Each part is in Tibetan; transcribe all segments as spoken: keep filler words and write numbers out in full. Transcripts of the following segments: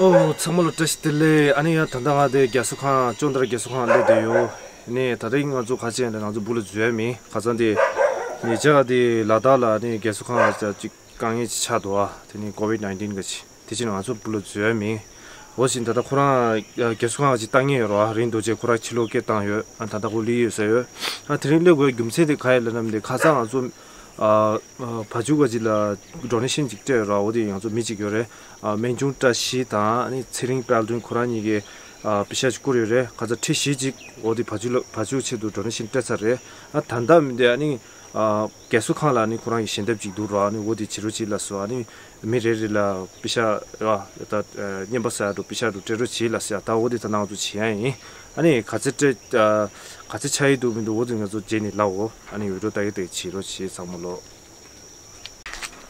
ཨོ། ཚང་མ་ལ་བཀྲ་ཤིས་བདེ་ལེགས། ཨ་ནི་ཡང་ད་ལྟ་ང་དེ་རྒྱལ་གསོ་ཁང་ཅོན་ཏ་ར་རྒྱལ་གསོ་ཁང་སླེབས་བསྡད་ཡོད། ནས་ད་རིང་ང་ཚོ་ག་ཅན་ལ་ང་ཚོ་སྦུག་ལ་འཛུལ་ཡ་མིན། ཁ་སང་དེ་ཉེ་ཆར་དེ་ལ་དྭགས་ལ་ནི་རྒྱལ་གསོ་ཁང་ཅིག་དཀའ་ངལ་ཅིག་ཆགས་འདུག་ཨ། དེ་ནི་ཀོ་ཝིད་ནའིན་ཊིན་ག་ཅིག་དེ་ཕྱིར་ང་ཚོ་སྦུག་ལ་འཛུལ་ཡ་མིན། འོ་ཞིག་ད་ལྟ་ཁོ་རང་རྒྱལ་གསོ་ཁང་ག་ཅིག་ལྟ་མཁན་ཡོད་རེད་བ། རིན་རྡོ་རྗེ་ཁོ་རང་ཕྱི་ལོགས་སྐད་བཏང་ཡོད། ཨ་ད་ལྟ་ཁོ་སླེབས་ཡོད་ཟེར་ཡོད། ཨ་དེ་རིང་སླེབས་དགོས་རྒྱུ་མཚན་དེ་ག་ཡིན་ལབ་ན་དེ་ཁ་སང་ང་ཚོ་ཨ་ཨ་བ་ཕྱུགས་ག་ཅིག་ལ་ཌོ་ནེ་ཤན་ཅིག་སྤྲད་ཡོད་ར། འོ་དེ་ང་ཚོ་མི་གཅིག་ཡོད་རེད། ཨ་སྨན་ཆུང་བཀྲ་ཤིས་དང་ཨ་ནི་ཚེ་རིང་དཔལ་སྒྲོན་ཁོ་རང་གཉིས་ཀས་ཨ་པེ་ཤ་ཅིག་བསྐུར་ཡོད་རེད། ཁ་ཚ་ཁྲི་བཞི་ཅིག་འོ་དེ་བ་ཕྱུགས་ལ་བ་ཕྱུགས་ཆེད་དུ་ཌོ་ནེ་ཤན་སྤྲད་ཚར་རེད། ཨ་ད་ལྟ་མི་འདི་ཨ་ནི་ཨ་རྒྱལ་གསོ་ཁང་ལ་ཨ་ནི་ཁོ་རང་གི་ཞལ་འདེབས་ཅིག་འདུག་ར། ཨ་ནི་འོ་དེ་བྱེད་རོགས་བྱེད་ལབ་སོང་། ཨ་ནི་མི་རེ་རེ་ལ་པེ་ཤ་ཨ་ད་ཨ་རྔན་པ་ཟ་ཡ་འགྲོ་པེ་ཤ་འགྲོ་སྤྲད་རོགས་བྱེད་ལབ་སོང་། ད་འོ་དེ་ད་ནང་དུ་བྱེད་ཡ་ཡིན། ཨ་ནི་ག་ཚོད་སྤྲད་ཨ་ག་ཚོད་ཆགས་ཡི་འདུག་མི་འདུག་འོ་དེ་ང་ཚོ་རྗེས་ནས་ལབ་འོ། ཨ་ནི་འོས་སྒྲུབ་ལྟ་གི་ལྟ་གི་བྱེད་རོགས་བྱེད་ཚང་མ་ལོ།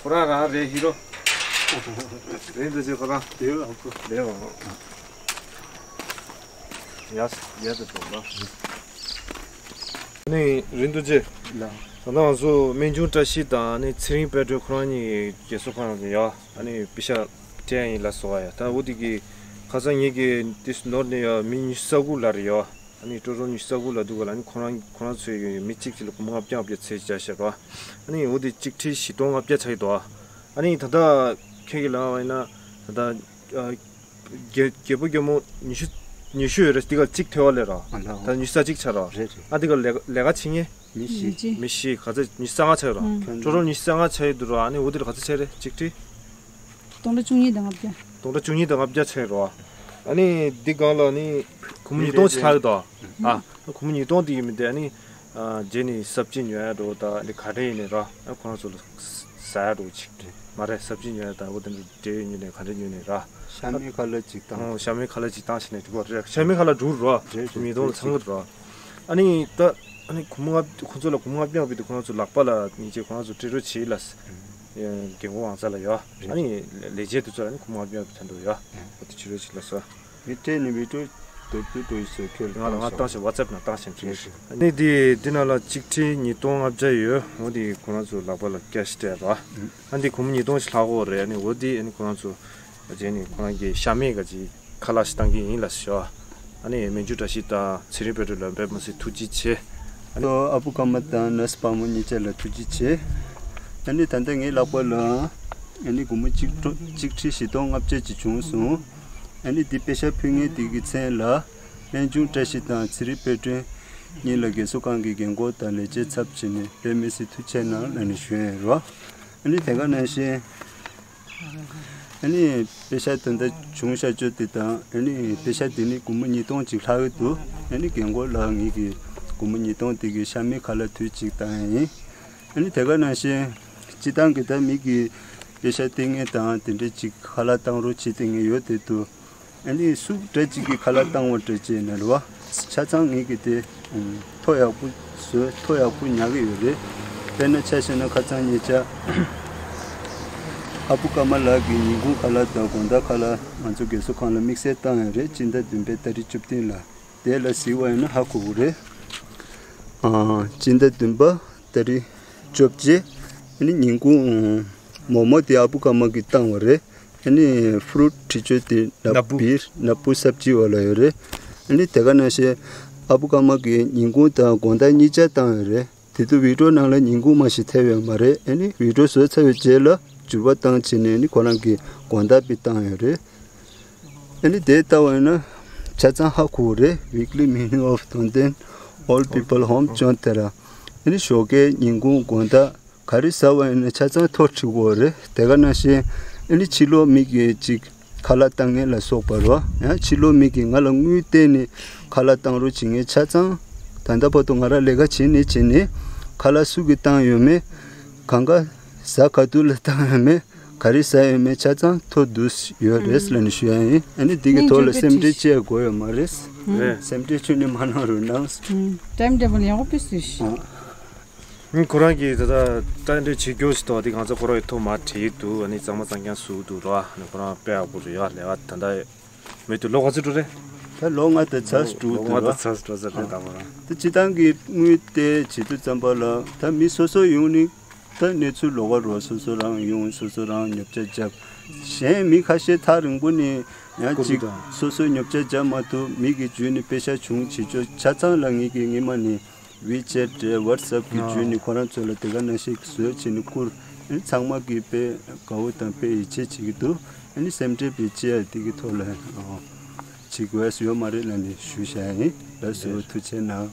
ཁོ་རང་རང་རེད་ཧི་རོ། རེད་འདུག་ཅེ་ཁོ་རང་། དེ་ཨ་ཁུ་རེད་བ། ཡ་ཡ་དེ་དོག་ལ། ནི་རིན་རྡོ་རྗེ། ལ། ད་ལྟ་ང་ཚོ་སྨན་ཆུང་བཀྲ་ཤིས་དང་ནི་ཚེ་རིང་དཔལ་སྒྲོན་ཁོ་རང་གཉིས་རྒྱལ་གསོ་ཁང་ལ་ཡ། ཨ་ནི་པེ་ཤ་སྤྲད་ཡ་ཡིན་ལབ་སོང་བ་ཡ། ད་འོ་དེ་གི་ཁ་སང་ངེད་ཀྱི་ཏིས་ནོར་ནས་ཡ་མི་ཉི་ཤུ་རྩ་དགུ་ལ་རེད་ཡ། ཨ་ནི་ཀྲོ་ཀྲོ་ཉི་ཤུ་རྩ་དགུ་ལ་འདུག་ག་ལ། ཨ་ནི་ཁོ་རང་ཁོ་རང་ཚོའི་མི་གཅིག་གཅིག་ལ་སྒོར་མོ་ལྔ་བརྒྱ་ལྔ་བརྒྱ་ཚད་བྱ་ཤག་ར། ཨ་ནི་འོ་དེ་གཅིག་ཁྲི་བཞི་སྟོང་ལྔ་བརྒྱ་ཆགས་ཀྱི་འདུག་ཨ་ནི་ད་ལྟ་ཁྱེད་ཀྱི་ལབ་པ་ཡིན་ན་ད་ལྟ་ཨ་རྒྱལ་རྒྱལ་པོ་རྒྱལ་མོ་ཉི་ཤུ་ཉི་ཤུ་ཡོད་རེད། དེ་ག་གཅིག་ཐོལ་བ་ལས་ར། ཨ་ལ། ད་ཉི་ཤུ་རྩ་གཅིག་ཆགས་ར། རེད་རེད། ཨ་དེ་ག་ལས་ལས་ཀ་བྱེད་མཁན་མི་བཞི། མི་བཞི་ག་ཚད་ཉི་ཤུ་རྩ་ལྔ་ཆགས་ར། ཨུམ། ཀྲོ་ཀྲོ་ཉི་ཤུ་རྩ་ལྔ་ཆགས་ཡོད་འདུག་ར། ཨ་ནི་འོ་དེ་ལ་ག་ཚད་ཆགས་རེད་གཅིག་ཁྲི། སྟོང་ཕྲག་བཅུ་གཉིས་དང་ལྔ་བརྒྱ། སྟོང་ཕྲག་བཅུ་གཉིས་དང་ལྔ་བརྒྱ་ཆགས་རོ། ཨ་ནི་འདི་སྒང་ལ་ནི་སྒོར་མོ་ཉིས་སྟོང་ཞིག་ལྷག་ཡོད་དོ། ཨ་སྒོར་མོ་ཉིས་སྟོང་འདི་ཡིན་མི་འདི་ཨ་ནི་རྗེས་ནི་སབ་ཇི་ཉོ་ཡ་འགྲོ་ད་ནི་ག་འདྲ་ཡིན་ནི་ར། ཨ་ཁོ་རང་ཚོ་ལ་ཟ་ཡ་འགྲོ་ཅིག་མ་རེད། སབ་ཇི་ཉོ་ཡ་ད་འོ་དེ་འདྲ་འབྲས་ཉོ་ནས་ག་འདྲ་ཉོ་ནི་ར། ཤ་མེད་ཁ་ལག་ཅིག་བཏང་། ཤ་མེད་ཁ་ལག་ཅིག་བཏང་ཞིག་ནས་འགྲོ་རེད། ཤ་མེད་ཁ་ལག་འགྲོ་རོ། སྒོར་མོ་ཉིས་སྟོང་ལ་ཚང་གི་རོ། ཨ་ནི་ད་ཨ་ནི་སྒོར་མོ་ལྔ་ཁོ་ཚོ་ལ་སྒོར་མོ་ལྔ་བརྒྱ་བི་དུ་ཁོ་རང་ཚོ་ལག་པ་ལ་ཉིན་རྗེས་ཁོ་རང་ཚོ་སྤྲད་རོགས་བྱེད་ལ། རྒན་གོག་ཝང་ཚ་ལ་ཡོད། ཨ་ནི་ལས་བྱེད་དུ་ཚོ་ལ་ནི་སྒོར་མོ་ལྔ་བརྒྱ་བི་ཐན་འདུག་ཡོད། ཨོ་དེ་བྱེད་རོགས་བྱེད་ལ་སོ། མི་སྤྲད་ནི་བི་ཀྲུ་དོ་བི་ཀྲུ་ཡི་སོ་ཁྱོད་ང་ལ་ང་བཏང་ཞིང་ཝ་ཙེབ་ནང་བཏང་ཞིང་བྱེད། ཨ་ནི་དེ་དེ་ནང་ལ་གཅིག་ཁྲི་ཉིས་སྟོང་ལྔ་བརྒྱ་ཡོད། འོ་དེ་ཁོ་རང་ཚོ་ལག་པ་ལ་ཀེ་ཤི་སྤྲད་རོགས། ཨ་འདི་སྒོར་མོ་ཉིས་སྟོང་ཞིག་ལྷག་གོ་རེད། ཨ་ནི་འོ་དེ་ཨ་ནི་ཁོ་རང་ཚོ། རྗེས་ནས་ཁོ་རང་གིས་ཤ་མེད་ག་ཅིག་ཁ་ལག་ཞིག་བཏང་གི་ཡིན་ལ་ཞོ། ཨ་ནི་སྨན་བཅོས་བཀྲ་ཤིས་དང་ཚེ་རིང་དཔལ་སྒྲོན་ལ་དཔེ་མི་སྲིད་ཐུགས་རྗེ་ཆེ། ཨ་ནི་ཨ་བུ་ཀརྨ་དང་ནར་སི་དཔའ་མོ་གཉིས་ཆ་ལ་ཐུགས་རྗེ་ཆེ། ཨ་ནི་ད་ལྟ་ངའི་ལག་པ་ལ་ཨ་ནི་སྒོར་མོ་གཅིག་ཁྲི་གཅིག་ཁྲི་བཞི་སྟོང་ལྔ་བརྒྱ་ཅིག་བྱུང་སོང་། ཨ་ནི་འདི་པེ་ཤ་ཕུལ་མཁན་དེ་གི་མཚན་ལ་སྨན་ཆུང་བཀྲ་ཤིས་དང་ཚེ་རིང་དཔལ་སྒྲོན་གཉིས་ལ་རྒས་གསོ་ཁང་གི་རྒན་འཁོགས་དང་ལས་བྱེད་ཚབ་བྱས་ནས་དཔེ་མི་སྲིད་ཐུགས་རྗེ་ཆེ་གནང་ལབ་ནས་ཞུ་ཡས་ཡིན་རོ། ཨ་ནི་དེ་ག་ནང་བཞིན། ཨ་ནི་པེ་ཤ་ད་ལྟ་བྱུང་ཤག་ཅོ་དེ་དང་ཨ་ནི་པེ་ཤ་དེ་ནི་སྒོར་མོ་ཉིས་སྟོང་ཅིག་ལྷག་གི་འདུག་ཨ་ནི་རྒན་འཁོགས་ལགས་ངེད་ཀྱི་སྒོར་མོ་ཉིས་སྟོང་དེ་གི་ཤ་མེད་ཁ་ལག་དུས་གཅིག་བཏང་ཡ་ཡིན། ཨ་ནི་དེ་ག་ནང་བཞིན་སྤྱི་བཏང་གི་ད་མི་གི་པེ་ཤ་སྟེར་མཁན་དང་དེ་འདྲ་ཅིག་ཁ་ལག་བཏང་རོགས་བྱེད་དེ་ངས་ཡོད་དེ་འདུག་ཨ་ནི་སུ་འདྲ་གཅིག་གིས་ཁ་ལག་བཏང་བ་འདྲ་བྱས་ན་རེད་བ། ཆ་ཚང་ངེད་ཀྱི་དེ་ཐོ་ཡག་པོ་བཟོས་ཐོ་ཡག་པོ་ཉར་གི་ཡོད་རེད། དཔེར་ན་ཆ་བཞག་ན་ཁ་སང་ཉེ་ཆར་ཨ་བུ་ཀརྨ་ལགས་ཀྱི་ཉིན་གུང་ཁ་ལག་དང་དགོང་དག་ཁ་ལག་ང་ཚོ་རྒས་གསོ་ཁང་ལ་དམིགས་བསལ་བཏང་ཡོད་རེད། སྤྱི་ཟླ་བདུན་པའི་ཏ་རིག་བཅུ་བདུན་ལ། དེ་ལ་གཟིགས་པ་ཡིན་ན་ཧ་གོ་གི་རེད། ཨ་སྤྱི་ཟླ་བདུན་པ་ཏ་རིག་བཅོ་བརྒྱད་ཨ་ནི་ཉིན་གུང་མོག་མོག་དེ་ཨ་བུ་ཀརྨ་གིས་བཏང་བ་རེད། ཨ་ནི་ཕུ་རུ་ཊི་ཅོ་དེ་ནག་པོ་བིར་ནག་པོ་སབ་ཇི་བ་ལ་ཡོད་རེད། ཨ་ནི་དེ་ག་ནང་བཞིན་ཨ་བུ་ཀརྨ་གིས་ཉིན་གུང་དང་དགོང་དག་གཉིས་ཆ་བཏང་ཡོད་རེད། དེ་དུས་བི་ཀྲོ་ནང་ལ་ཉིན་གུང་མ་ཞིག་ཐེབས་ཡོད་མ་རེད། ཨ་ནི་བི་ཀྲོ་བཟོས་ཚར་བའི་རྗེས་ལ་འགྱུར་བ་བཏང་བྱས་ནས་ཨ་ནི་ཁོ་རང་གིས་དགོང་དག་པའི་བཏང་ཡོད་རེད། ཨ་ནི་དེ་ལྟ་བ་ཡིན་ན་ཆ་ཚང་ཧ་གོ་རེད། Weekly Meaning of Tongden Old People Home Chonthara། ཨ་ནི་ཞོགས་ཀའི་ཉིན་གུང་དགོང་དག་ག་རེ་ཟ་བ་ཡིན་ན་ཆ་ཚང་ཐོ་ཁྲི་གོ་རེད། དེ་ག་ནང་བཞིན་ཨ་ནི་ཕྱི་ལོགས་མི་གིས་ཅིག་ཁ་ལག་བཏང་མཁན་ལ་སོགས་པ་རོ། ཡང་ཕྱི་ལོགས་མི་གིས་ང་ལ་དངུལ་བསྟན་ནས་ཁ་ལག་བཏང་རོགས་བྱེད་མཁན་ཆ་ཚང་ད་ལྟ་བར་དུ་ང་རང་ལས་ཀ་བྱེད་ནས་བྱེད་ནས་ཁ་ལག་སུ་གིས་བཏང་ཡོད་མེད། གང་ག་ཟ་ག་དུས་ལ་བཏང་ཡོད་མེད། ག་རེ་ཟ་ཡོད་མེད་ཆ་ཚང་ཐོ་བསྡུས་ཡོད་རེད་ལབ་ནས་ཞུ་ཡ་ཡིན། ཨ་ནི་འདི་གི་ཐོག་ལ་སེམས་ཁྲལ་བྱེད་དགོས་ཡོད་མ་རེད། རེད། སེམས་ཁྲལ་ཁྱོན་ནས་མ་གནང་རོགས་གནང་། ཊའིམ་ཊེ་བལ་ཡག་པོ་དཔེ་བཟོས་ཤག་ཨ། ཁོ་རང་གིས་ད་ལྟ་ཊའིམ་ཊེ་བལ་བྱེད་རྒྱུ་ཞིག་འདུག་འདི་གང་ཚ་ཁོ་རང་གི་ཐོ་མར་བྲིས་འདུག་ཨ་ནི་གཙང་མ་གཙང་རྐྱང་བཟོས་འདུག་རོ། ཨ་ནི་ཁོ་རང་དཔེ་ཡག་པོ་རེད་ཡ། ལས་ཀ་ད་ལྟ་མེད་དུས་ལོ་ག་ཚོད་འགྲོ་རེད། ད་ལོ་ལྔ་དང་ཚ་ཞིག་འགྲོ་ལོ་འདུག་ལྔ་རོ། དང་ཚ་ཞིག་འགྲོ་ས་རེད་ད་ཁོ་རང་། ད་སྤྱི་བཏང་གི་དངུལ་དེ་བྱེད་དུས་ཙམ་པ་ལ་ད་མི་སོ་སོ་ཡོང་ནི། ད་གནས་ཚུལ་ལོགས་ཀ་རོ། སོ་སོ་རང་ཡོང་སོ་སོ་རང་ཉོ་ཆ་རྒྱབ། གཞན་མི་ཁ་ཤས་ཐག་རིང་པོ་ནས་ཡང་ཅིག་སོ་སོའི་ཉོ་ཆ་བརྒྱབ་མ་ཐུབ་མི་གི་བརྒྱུད་ནས་པེ་ཤ་བྱུང་བྱེད་ཆོག་ཆ་ཚང་ལ་ངེད་ཀྱི་སྔོན་མ་ནས་ཝི་ཆེ་ཊི་རེད་ཝ་ཊི་སེབ་ཀྱི་བརྒྱུད་ནས་ཁོ་རང་ཚོ་ལ་དེ་ག་ནང་བཞིན་བཟོས་བྱས་ནས་བསྐུར། ཨ་ནི་ཚང་མ་གིས་དཔེ་དགའ་བོ་དང་དཔེ་ཡིད་ཆེས་བྱེད་ཀྱི་འདུག་ཨ་ནི་སེམས་ཁྲལ་དཔེ་ཆེ་ཡ་དེ་གི་ཐོག་ལ་བྱེད་དགོས་ཡ་ཡོད་མ་རེད་ལབ་ནས་ཞུ་བྱ་ཡིན། ལགས་སོ། ཐུགས་རྗེ་གནང་།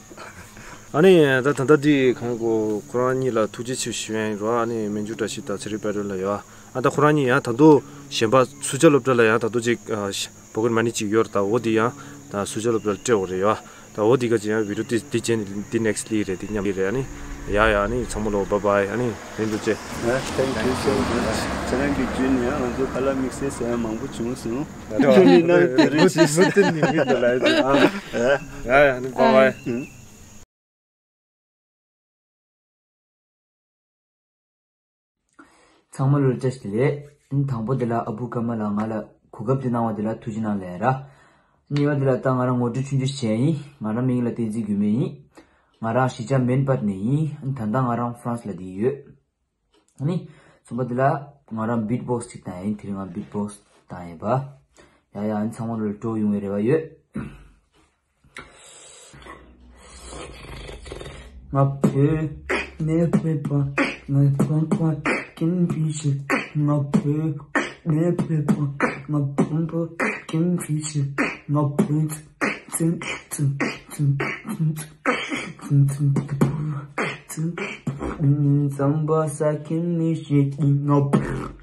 ཨ་ནི་ད་ད་ལྟ་འདི་གང་གོ་ཁོ་རང་གཉིས་ལ་ཐུགས་རྗེ་ཆེ་ཞུ་ཡ་ཡིན་རོ། ཨ་ནི་མན་ཇུ་བཀྲ་ཤིས་དང་ཚེ་རིང་དཔལ་སྒྲོན་ལ་ཡོད། ཨ་ད་ཁོ་རང་གཉིས་ཡང་ད་དུང་གཞན་པ་སུ་ཇཱ་སློབ་གྲྭ་ལ་ཡང་ད་དུང་ཅིག་ཨ་ཤ་པོ་ཀེཊ་མ་ནི་ཅིག་ཡོད་རེད། ད་འོ་འདི་ཡང་ད་སུ་ཇཱ་སློབ་གྲྭ་ལ་སྤྲད་འོ་རེད་ཡོད། ད་འོ་འདི་ག་ཅི་ཡང་བི་ཌིའོ་འདི་འདི་བྱས་ནས་འདི་ནེག་སི་ལི་རེད། འདི་མཉམ་ལི་རེད། ཨ་ནི་ཡ་ཡ་ཨ་ནི་ཚང་མ་ལོ་བཱའི་བཱའི། ཨ་ནི་རིན་པོ་ཆེ། ཨ། Thank you so much. ཁྱེད་རང་གི་བརྒྱུད་ནས་ཡང་ང་ཚོ་ཁ་ལག་དམིགས་བསལ་ཟ་ཡ་མང་པོ་བྱུང་སོང་། ཡ་ཡ་ཨ་ནི་ནང་དེ་རིང་ཅི་ཟེར། ཨ་ཡ་ཡ་ཨ་ནི་བཱའི་བཱའི། ཨ། ཚང་མ་ལོ་བཀྲ་ཤིས་བདེ་ལེགས། དང་པོ་དེ་ལ་ཨ་བུ་ཀརྨ་ལགས་ང་ལ་གོ་སྐབས་དེ་གནང་བ་དེ་ལ་ཐུགས་རྗེ་གནང་ལབ་ཡ་ར། གཉིས་པ་དེ་ལ་ད་ང་རང་ངོ་སྤྲོད་ཆུང་ཆུང་བྱས་ཡིན། ང་རང་མིང་ལ་བསྟན་འཛིན་འགྱུར་མེད་ཡིན། ང་རང་གཞིས་ཆགས་མན་པར་ནས་ཡིན། ད་ལྟ་ང་རང་ཧྥ་རན་སི་ལ་བསྡད་ཡོད། ཨ་ནི་གསུམ་པ་དེ་ལ་ང་རང་བིཊ་བོག་སི་ཅིག་བཏང་ཡིན། དེ་རིང་ང་བིཊ་བོག་སི་བཏང་ཡིན་པ། ཡ་ཡ་ཨ་ནི་ཚང་མ་ལོ་ལ་སྤྲོ་ཡོང་བའི་རེ་བ་ཡོད། ང་བོད་ནས་ཕེབས་པ། ང་ཁོང་ཁོང་ཀིན་ཕི་ཤི། ང་བོད་ནས་ཕེབས་པ། ང་བོན་པོ་ཀིན་ཕི་ཤི། ང་བོད་ཙིན་ཙིན་ཙིན་ཙིན་ཙིན་ཙིན་ཙིན་ཙིན་ཙིན་ཙམ་པ་ས་ཀིན་ནི་ཤི། ང་བོད།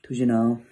ཐུགས་རྗེ་གནང་།